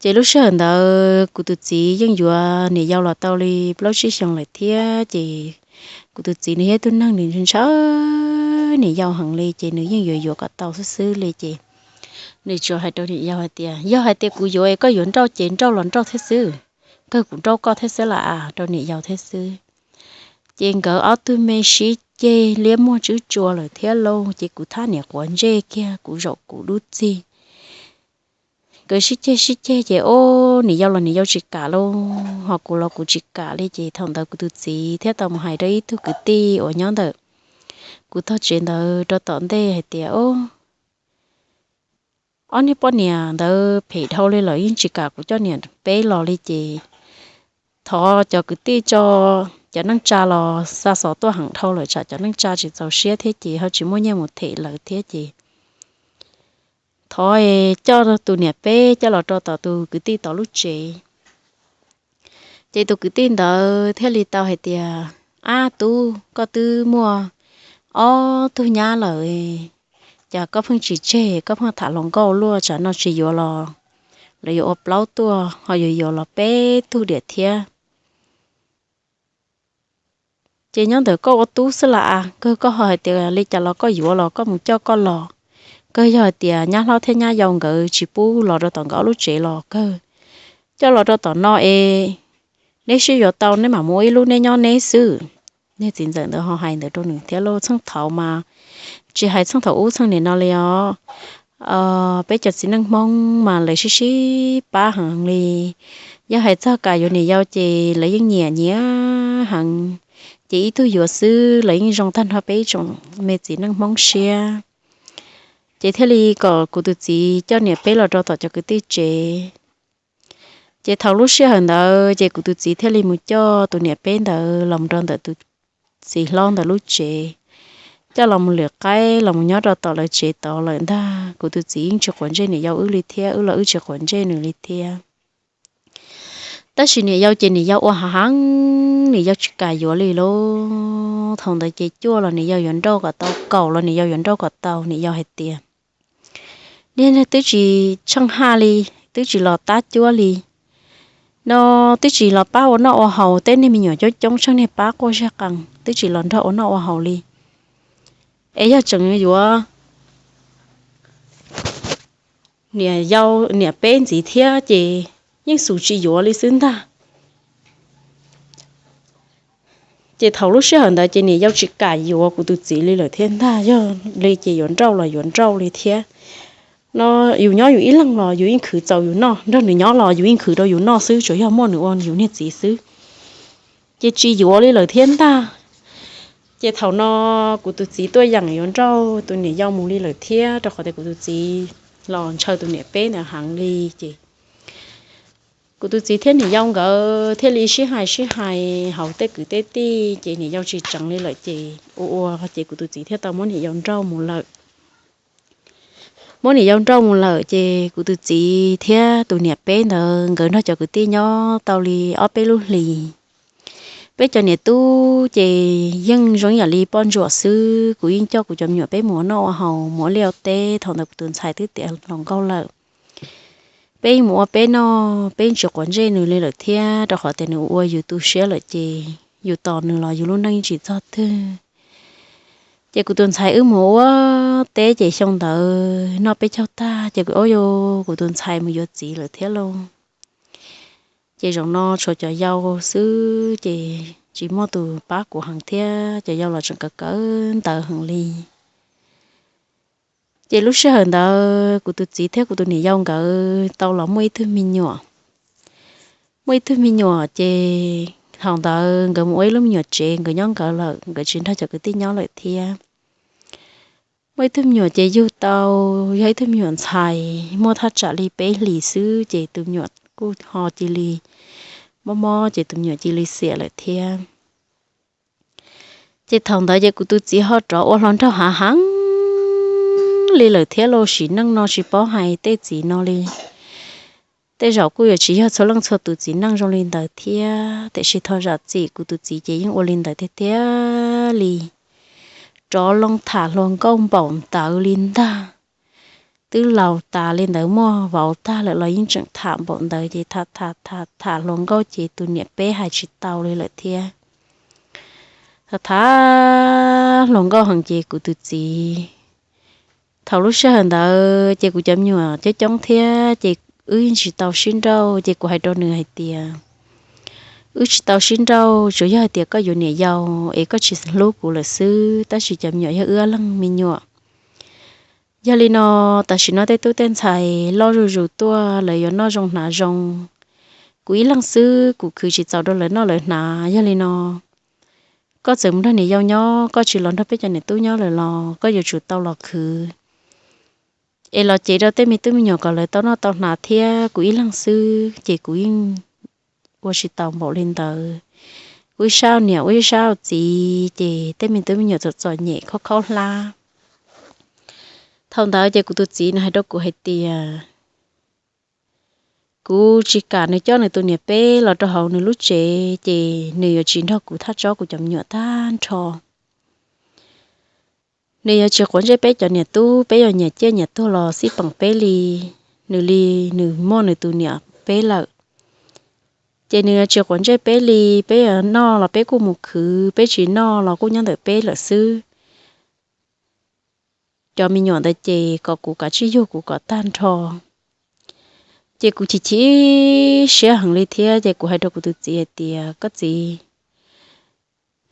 Ces lub sij hawm ntawd kuv tus txiv yeej yuav niam yau los tau li plaub tsib xyoos lawm thiab ces kuv tus txiv nws yog ib tug neeg nws ntshaw niam yau heev li ces nws yeej yuav yuav kom tau xwb xwb li ces nws tsuas hais rau niam yau hais tias, Yog hais tias kuv yuav es koj yuav nrauj ces nrauj los nrauj thiab xwb, kawg kuv nrauj koj thiab xwb las as, rau niam yau thiab xwb. Ces nkawd ob tug me sib ceg liab muag tswb tsua lawm thiab lauj, ces kuv thaj niam quav ntsej kiag kuv zaum kuv dub txig. Nkawd sib ceg sib ceg ces ob niam yau los niam yau tsis kam lauj, ho kuv los kuv tsis kam li ces thaum ntawd kuv tus txiv thiaj tau mus hais rau ib tug kwv tij uas nyob ntawm kuv tog tsev ntawd rau tom ntej hais tias, Ob niag poj niam ntawd phem dhau li lawm yeej tsis kam kuv coj niam peb los li ces thov cov kwv tij tso cov neej tsa los xa xov tuaj heev dhau lawm tsam cov neej tsa tsis txaus siab thiab ces ho tsis muaj nyiaj mus them lawv thiab ces thov coj tus niam peb coj los rau tom tus kwv tij tod lub tsev. Ces tus kwv tij ntawd thiaj li tau hais tias, Ab tub, koj twb muaj ob tug nyab lawm, cas koj pheej tsis tseg, koj pheej tham hluas nkauj luaj, tsam no tsis yuav los lawv yuav ua plaub tuaj, ho yuav yuav los peb tug diam thiab. Ces nyob ntawm koj ua tub xwb las as, kawg koj ho hais tias li cas los koj yuav los koj mus coj koj los. Kawg yog hais tias nyab hlob thiab nyab yau nkawd tsis pub los rau tom nkawd ob lub tsev los kawg coj los rau tom no es neb sib yuav tau neb mam mus ua ib lub neb nyob neb xwb. Niag txiv ntxawm ntawd ho hais ntawd rau nws thiab lauj. Txheej thaud mas tsis hais txheej thaum ub txheej nim no li os, peb cov txiv neej Hmoob mas lawv sib sib pab heev li. Yog hais txog kam yuav niam yau ces lawv yeej nyiam nyiam heev, ces ib tug yuav xwb lawv yeej zoo tag nrho peb ib tsoom me txiv neej Hmoob siab. Ces thiaj li kom kuv tus txiv coj niam peb los rau tom cov kwv tij tsev. Ces thaum lub sij hawm ntawd ces kuv tus txiv thiaj li mus coj tus niam peb ntawd los rau ntawm tus txiv hlob ntawd lub tsev, coj los mus lwm qaib los mus nyob rau tom lawv tsev tod lawm ntag. Kuv tus txiv yeej tsis quav ntsej niam yau wb li thiab, wb los wb tsis quav ntsej nws li thiab. Tab sis niam yau ces niam yau ua hav heev, niam yau tsis kam yuav li lauj. Thaum ntawd ces cuaj los niam yau yuav nrauj kom tau, kaum los niam yau yuav nrauj kom tau. Niam yau hais tias, Niag twb tsis tsheej haj li, twb tsis los tab cuab li, no twb tsis los pab ua noj ua haus, tej niag me nyuam coob coob tsheej niag pab quaj zaj qees, twb tsis los nrog ua noj ua haus li. Es yog tseem yuav niam yau niam peb ntxiv thiab ces yeej xus tsis yuav li xwb ntag. Ces thaum lub sij hawm ntawd ces niam yau tsis kam yuav kuv tus txiv li lawm thiab ntag, yog li ces yuav nrauj los yuav nrauj li thiab. No yus nyob yus ib leeg los yus yeej khwv txaus yus noj, nrog nws nyob los yus yeej khwv rau yus noj xwb, tsuas yog muaj nws ua yus niag txiv xwb. Ces tsis yuav li lawm thiab ntag. Ces thaum no kuv tus txiv tuaj yeem yuav nrauj tus niam yau mus li lawm thiab, rau qhov tias kuv tus txiv los ntshaw tus niam peb ntawd heev li. Ces kuv tus txiv thiab niam yau nkawd thiaj li sib hais sib hais hauv tej kwv tej tij, ces niam yau tsis tseev li lawm ces ua ua ces kuv tus txiv thiaj tau muab niam yau nrauj mus lawm. Muab niam yau nrauj mus lawm ces kuv tus txiv thiab tus niam peb ntawd nkawd nrog cov kwv tij nyob tau li ob peb lub hlis. Peb cov niam tub ces yeej zoo ib yam li poj ntsuam xwb, kuv yeej coj kuv cov me nyuam peb mus ua noj ua haus, mus ua liaj ua teb, thaum ntawd kuv tus ntxhais twb tiav hluas nkauj lawm. Peb yeej mus ua peb noj, peb tsis quav ntsej nws li lawm thiab, rau qhov tias nws ua yus tu siab lawm ces yus tos nws los yus lub neej tsis txog twg. Ces kuv tus ntxhais wb mus ua teb ces xyoo ntawd noj peb caug tag ces kuv, o, kuv tus ntxhais mus yuav txiv lawm thiab lauj. Ces zaum no tshuav cov yau xwb ces tsis muaj tus pab kuv heev thiab, cov yau los tseem kawv kawv ntawv heev li. Ces lub sij hawm ntawd kuv tus txiv thiab kuv tus niam yau nkawd tau los muaj ib tug me nyuam. Muaj ib tug me nyuam ces thaum ntawd nkawd mus ua ib lub me nyuam tsev, nkawd nyob nkawd lawm, nkawd tsis nrog cov kwv tij nyob lawm thiab. Muaj ib tug me nyuam ces yug tau, yog ib tug me nyuam ntxhais muaj thaj tsam li peb hlis xwb ces tus me nyuam kuj ho cia li mob mob ces tus me nyuam cia li xiam lawm thiab. Ces thaum ntawd ces kuv tus txiv ho rov ua hluas nraug hav heev li lawm thiab lauj, sim neej no tsis paub hais tej txiv no li. Tej zaum kuj yuav tsis yog txhua leej txhua tus txiv neej zoo li ntawd thiab, tiam sis thaum zam txim kuv tus txiv ces yeej ua li ntawd tiag tiag li. Rov loo tham hluas nkauj npaum ntawd li ntag. Twb laus tas li ntawd, muaj vauv tag lawm los yeej tseem tham npaum ntawd ces tham tham tham tham hluas nkauj ces tus niam peb hais tsis tau li lawm thiab. Tham tham hluas nkauj heev ces kuv tus txiv, thaum lub sij hawm ntawd ces kuv cov me nyuam coob coob thiab ces wb yeej tsis tau sib nrauj ces kuv hais rau nws hais tias, wb tsis tau sib nrauj tsuas yog hais tias koj yuav niam yau es koj tsis hlub kuv lawm xwb, tab sis cov me nyuam yog wb ob leeg me nyuam. Yog li no, tam sim no tej tub tej ntxhais loj zuj zus tuaj, lawv yuav noj zoo hnav zoo. Kuv ib leeg xwb kuv khwv tsis txaus rau lawv noj lawv hnav, yog li no koj txawm mus nrog niam yau nyob, koj tsis los nrog peb cov niam tub nyob lawm los koj yuav tsum tau los khwv es los cev rau tej me tub me nyuam kom lawv tau noj tau hnav thiab, kuv ib leeg xwb ces kuv yeej ua tsis tau npaum li ntawd. Kuv ib sab niam ua ib sab txiv ces tej me tub me nyuam txom txom nyem khaub khaub hlab. Thaum ntawd ces kuv tus txiv nws hais rau kuv hais tias, kuv tsis kam nws coj nws tus niam peb los rau hauv nws lub tsev ces nws yuav tsis nrog kuv thaj tsob kuv cov me nyuam tag nrho. Nws yuav tsis quav ntsej peb cov niam tub, peb yuav nyiam ciaj nyiam tuag los xij peem peb li. Nws li, nws muaj nws tus niam peb lawm, ces nws yuav tsis quav ntsej peb li. Peb yuav noj los peb kuj mus khwv, peb tsis noj los kuj nyob ntawm peb lawm xwb. Cov me nyuam ntawd ces kom kuv kav tsij yug kuv kom tag nrho. Ces kuv chim chim siab heev li thiab ces kuv hais rau kuv tus txiv hais tias, koj txiv,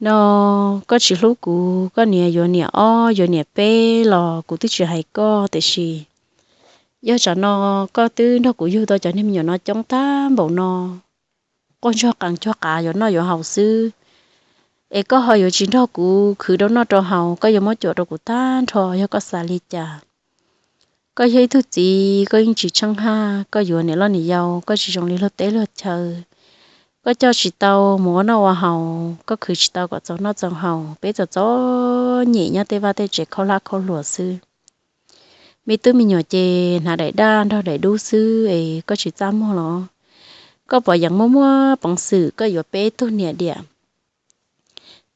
no koj tsis hlub kuv, koj niam yuav niam ob yuav niam peb los kuv twb tsis hais koj, tiam sis yog tsam no koj twb nrog kuv yug tau cov niag me nyuam no coob tag npaum no, quaj ntsuag qees cuag qav yuav noj yuav haus xwb, es koj ho yuav tsis nrog kuv khwv rau noj rau haus, koj yuav muab cuam rau kuv tag nrho, yog koj xav li cas? Koj yog ib tug txiv koj yeej tsis tsheej haj, koj yuav niam loj niam yau koj tsis zoo li luag teb luag chaw. Koj coj tsis tau mus ua noj ua haus, koj khwv tsis tau kom txaus noj txaus haus, peb txom txom nyem nyob tej vaj tej tsev khaub hlab khaub hluas xwb. Me tub me nyuam ces hnav daim daj nrog daim dub xwb es koj tsis txaj muag los? Koj pom yeem muaj muaj peev xwm koj yuav peb tug niam diam,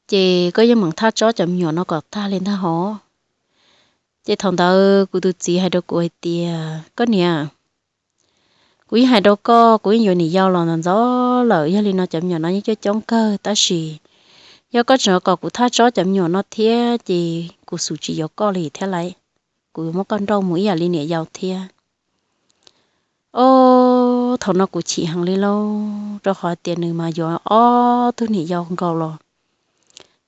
ces koj yeej meem thaj tsob cov me nyuam no kom tag li ntag hov. Ces thaum ntawd kuv tus txiv hais rau kuv hais tias, koj niam, kuv yeej hais rau koj, kuv yeej yuav niam yau los ntxov ntxov lawm, yog li no cov me nyuam no yeej coob coob kawg, tab sis yog koj tseem kom kuv thaj tsob cov me nyuam no thiab ces kuv xub tsis yuav koj li thiab lauj, kuv yuav muab koj nrauj mus ib yam li niam yau thiab. Ob, thaum no kuv chim heev li lauj, rau qhov tias nws mas yuav ob tug niam yau nkaus los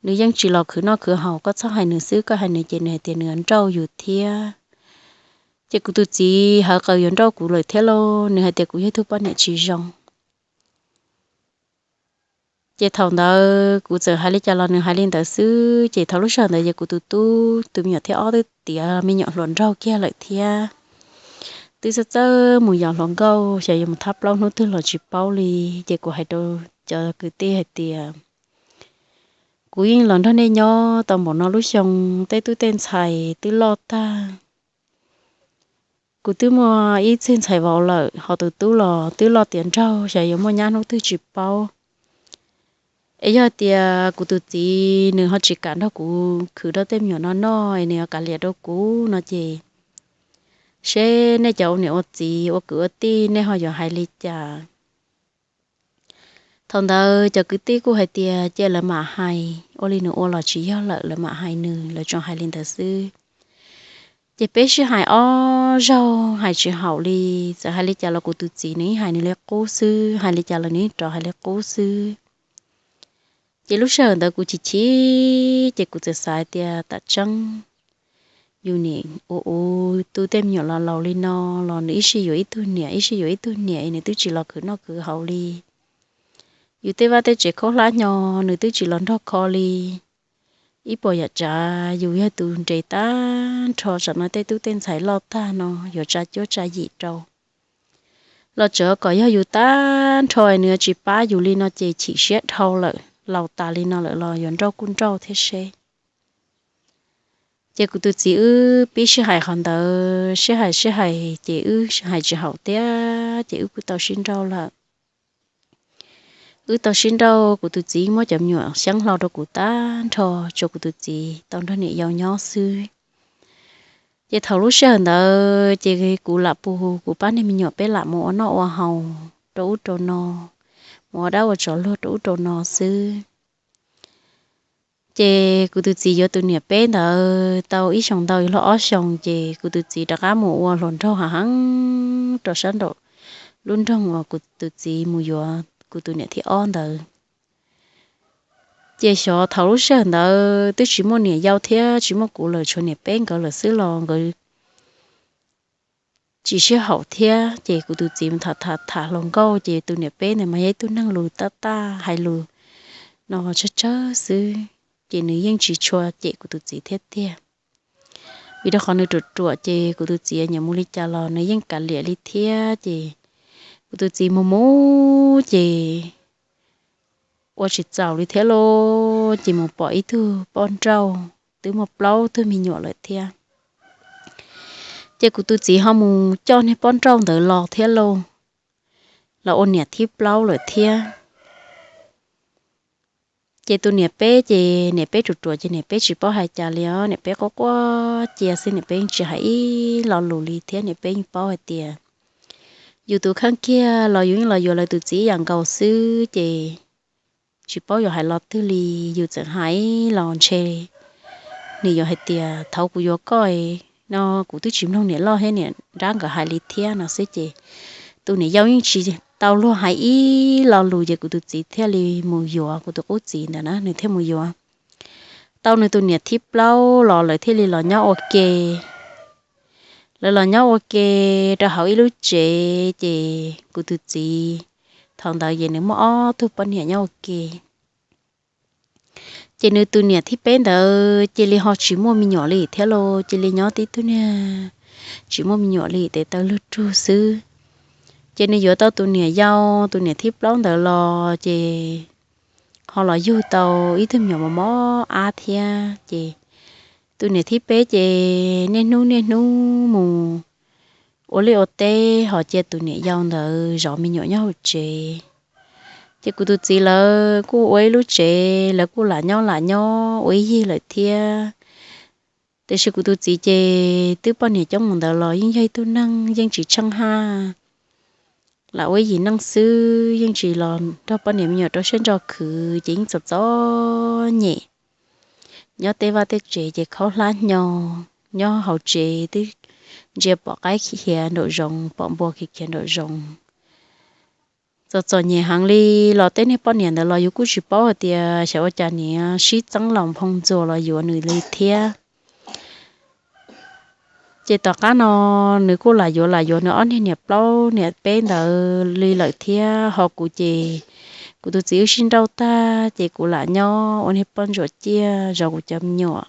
nws yeej tsis los khwv noj khwv haus, koj txhob hais nws xwb, koj hais nws ces nws hais tias nws nrauj yus thiab. Ces kuv tus txiv hawv qawm yuav nrauj kuv lawm thiab lauj, nws hais tias kuv yog tug poj niam tsis zoo. Ces thaum ntawd kuv txawm hais li cas los nws hais li ntawd xwb. Ces thaum lub sij hawm ntawd ces kuv tus tub tus me nyuam thib ob twb tiav me nyuam hluas nraug kiag lawm thiab, twb txawj txawj mus yos hluas nkauj, xyov yuav mus thab plaub hnub twg los tsis paub li. Ces kuv hais rau cov kwv tij hais tias, kuv yeej los nrog nej nyob tau npaum no lub xyoo, tej tub tej ntxhais twb loj tag. Kuv twb muaj ib txwg ntxhais vauv lawm, ho tus tub los twb loj tiav nraug, xyov yuav muaj nyab hnub twg tsis paub. Es yog tias kuv tus txiv nws ho tsis kam nrog kuv khwv rau tej me nyuam no noj es nws yuav kav liam rau kuv no ces, seb nej cov ua niam ua txiv ua kwv ua tij nej ho yuav hais li cas? Thaum ntawd cov kwv tij kuj hais tias cia lawv mam hais, ua li nws ua los tsis yog lawm, lawv mam hais nws, lawv tsuas hais li ntawd xwb. Ces peb sib hais ob zaug hais tsis haum li, txawm hais li cas los kuv tus txiv nws ib hais nws li qub xwb, hais li cas los nws ib rov hais li qub xwb. Ces lub sij hawm ntawd kuv chim chim, ces kuv txawm xav tias tam tseeb yus nim ua ua tu tej me nyuam los laus li no los nws ib sij yuav ib tug niam, ib sij yuav ib tug niam, nws twb tsis los khwv noj khwv haus li. Yus tej vaj tej tsev khaub hlab hnyo nws twb tsis los nrog kho li. Ib puas yam tsav yus yog tus nres tag nrho, tsam no tej tub tej ntxhais loj tag no yuav tsa cuab tsa yim rau los tseem kom yog yus tag nrho nws tsis pab yus li no ces chim siab dhau lawm, laus tas li no lawm los yuav nrauj kuj nrauj thiab seb. Ces kuv tus txiv wb pib sib hais qhov ntawd, sib hais sib hais ces wb hais tsis haum thiab ces wb kuj tau sib nrauj lawm. Wb tau sib nrauj, kuv tus txiv muab cov me nyuam xyeeb hlo rau kuv tag nrho, tsuas kuv tus txiv tau nrog niam yau nyob xwb. Ces thaum lub sij hawm ntawd ces kuv lam pus kuv pab niag me nyuam peb lam mus ua noj ua haus rau ub rau no, mus ua dab ua tsov luag rau ub rau no xwb. Ces kuv tus txiv yuav tus niam peb ntawd tau ib xyoos ntau yuav luag ob xyoos ces kuv tus txiv rov qab mus ua hluas nraug hav heev rau sab nraum lub nroog uas kuv tus txiv mus yuav kuv tus niam thib ob ntawd. Ces xyov thaum lub sij hawm ntawd twb tsis muaj niam yau thiab tsis muaj kuv lawm, tshuav niam peb nkawd lawm xwb los nkawd tsis sib haum thiab. Ces kuv tus txiv tham tham tham hluas nkauj ces tus niam peb ntawd mas yog ib tug neeg lus tab taj hais lus no tsawg tsawg xwb, ces nws yeej tsis tshua cem kuv tus txiv thiab tiag. Vim rau qhov nws ruam ruam ces kuv tus txiv nyiam mus li cas los nws yeej kav liam li thiab. Ces kuv tus txiv mus mus ces ua tsis txaus li thiab lauj, ces mus pom ib tug poj nrauj twb muaj plaub tug me nyuam lawm thiab. Ces kuv tus txiv ho mus coj niag poj nrauj ntawd los thiab lauj, los ua niam thib plaub lawm thiab. Ces tus niam peb ces niam peb ruam ruam ces niam peb tsis paub hais cas li os, niam peb quaj quaj cia xwb, niam peb yeej tsis hais ib lo lus li thiab, niam peb yeej paub hais tias yus tus kheej kiag los yus yeej los yuav lawv tus txiv ib yam nkaus xwb ces tsis paub yuav hais lo twg li. Yus txawm hais los ntshe nws yuav hais tias thaum kuv yuav koj no kuv twb tsis mloog niam loj thiab niam nrab nkawd hais li thiab no xwb ces tus niam yau yeej tsis tau luag hais ib lo lus ces kuv tus txiv thiaj li mus yuav, kuv tus qub txiv ntawd na nws thiaj mus yuav tau nws tus niam thib plaub los lawv thiaj li los nyob ua ke. Lawv los nyob ua ke rau hauv ib lub tsev ces kuv tus txiv thaum ntawd ces nws muaj ob tug poj niam nyob ua ke. Ces nws tus niam thib peb ntawd cia li ho tsis muaj me nyuam li thiab los cia li nyob tib tug niag tsis muaj me nyuam li tes taw lug rug xwb. Ces nws yuav tau tus niam yau, tus niam thib plaub ntawd los ces ho los yug tau ib tug me nyuam mos mos ab thiab. Ces tus niam thib peb ces niaj hnub niaj hnub mus ua liaj ua teb ho cia tus niam yau ntawd zov me nyuam nyob hauv tsev. Ces kuv tus txiv lawv kuj ua ib lub tsev, lawv kuj lam nyob lam nyob ua ib yig lawm thiab. Tiam sis kuv tus txiv ces twb poj niam coob mus ntawd los yeej yog ib tug neeg yeej tsis tsheej haj, lam ua ib yim neej xwb, yeej tsis los nrog poj niam me nyuam rau siab ntso khwv ces yeej txom txom nyem. Nyob tej vaj tej tsev ces khaub hlab hnyo, nyob hauv tsev twb ntsia pom qaib khiav nraum zoov, pom npua khiav khiav nraum zoov. Txom txom nyem heev li los tej niag poj niam ntawd los yus kuj tsis paub hais tias xyov ua cas niam sib txeeb laus nphoo ntxuas los yuav nws li thiab. Ces tom qab no nws kuj lam yuav lam yuav nws ob niag niam plaub niam peb ntawd li lawm thiab, ho kuv ces Kuv tus txiv wb sib nrauj tag ces kuv lam nyob ua niag poj ntsuam ciaj zov kuv cov me nyuam.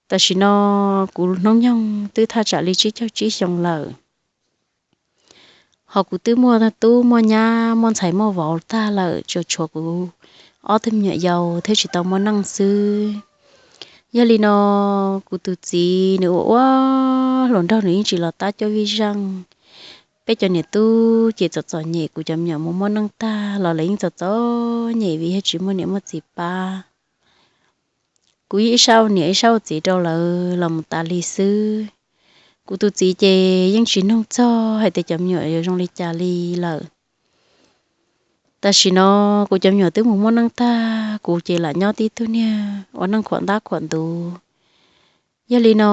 Tam sim no kuv hnub nyoog twb thaj tsam li tsib caug tsib xyoo lawm. Hos kuv twb muaj tub muaj nyab muaj ntxhais muaj vauv tag lawm, tsuas tshuav kuv ob tug me nyuam yaus thiab tsis tau muaj neej xwb. Yog li no, kuv tus txiv nws ua ua hluas nraug nws yeej tsis los tab cuab vij zeej. Peb cov niam tub ces txom txom nyem, kuv cov me nyuam mus muaj neej tag los lawv yeej txom txom nyem vim yog tsis muaj niam muaj txiv pab. Kuv yeej ib sab ua niam ib sab ua txiv rau lawv los mus tas li xwb. Kuv tus txiv ces yeej tsis nug txog hais tias cov me nyuam yuav zoo li cas li lawm. Tam sim no kuv cov me nyuam twb mus muaj neej tag, kuv ces lam nyob tib tug niag ua neej khuam ntab khuam ntuv. Yog li no,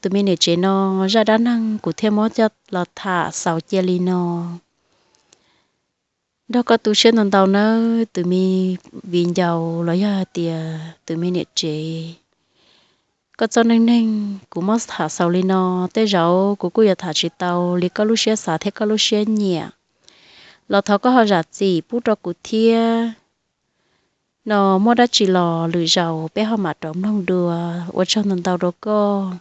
tus me niam tsev no zaj dab neeg kuv thiaj muab coj los tham xaus cia li no. Nrog koj tu siab ntau ntau nawb tus me viv ncaus los yog hais tias tus me niam tsev. Koj txoj neej neeg kuv muab tham xaus li no, tej zaum kuv kuj yuav tham tsis tau li koj lub siab xav thiab koj lub siab nyiam, los thov koj ho zam txim pub rau kuv thiab. No muaj dab tsi los lwm zaus peb ho mam rov mloog dua. Ua tsaug ntau ntau rau koj,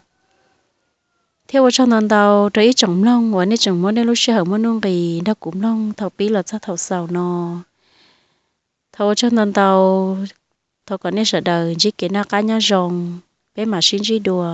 thiab ua tsaug ntau ntau rau ib tsoom mloog uas nej tseem muab nej lub sij hawm muaj nuj nqis nrog kuv mloog thaum pib los txog thaum xaus no. Thov ua tsaug ntau ntau, thov kom nej sawv daws ntsib kev noj qab nyob zoo, peb mam sib ntsib dua.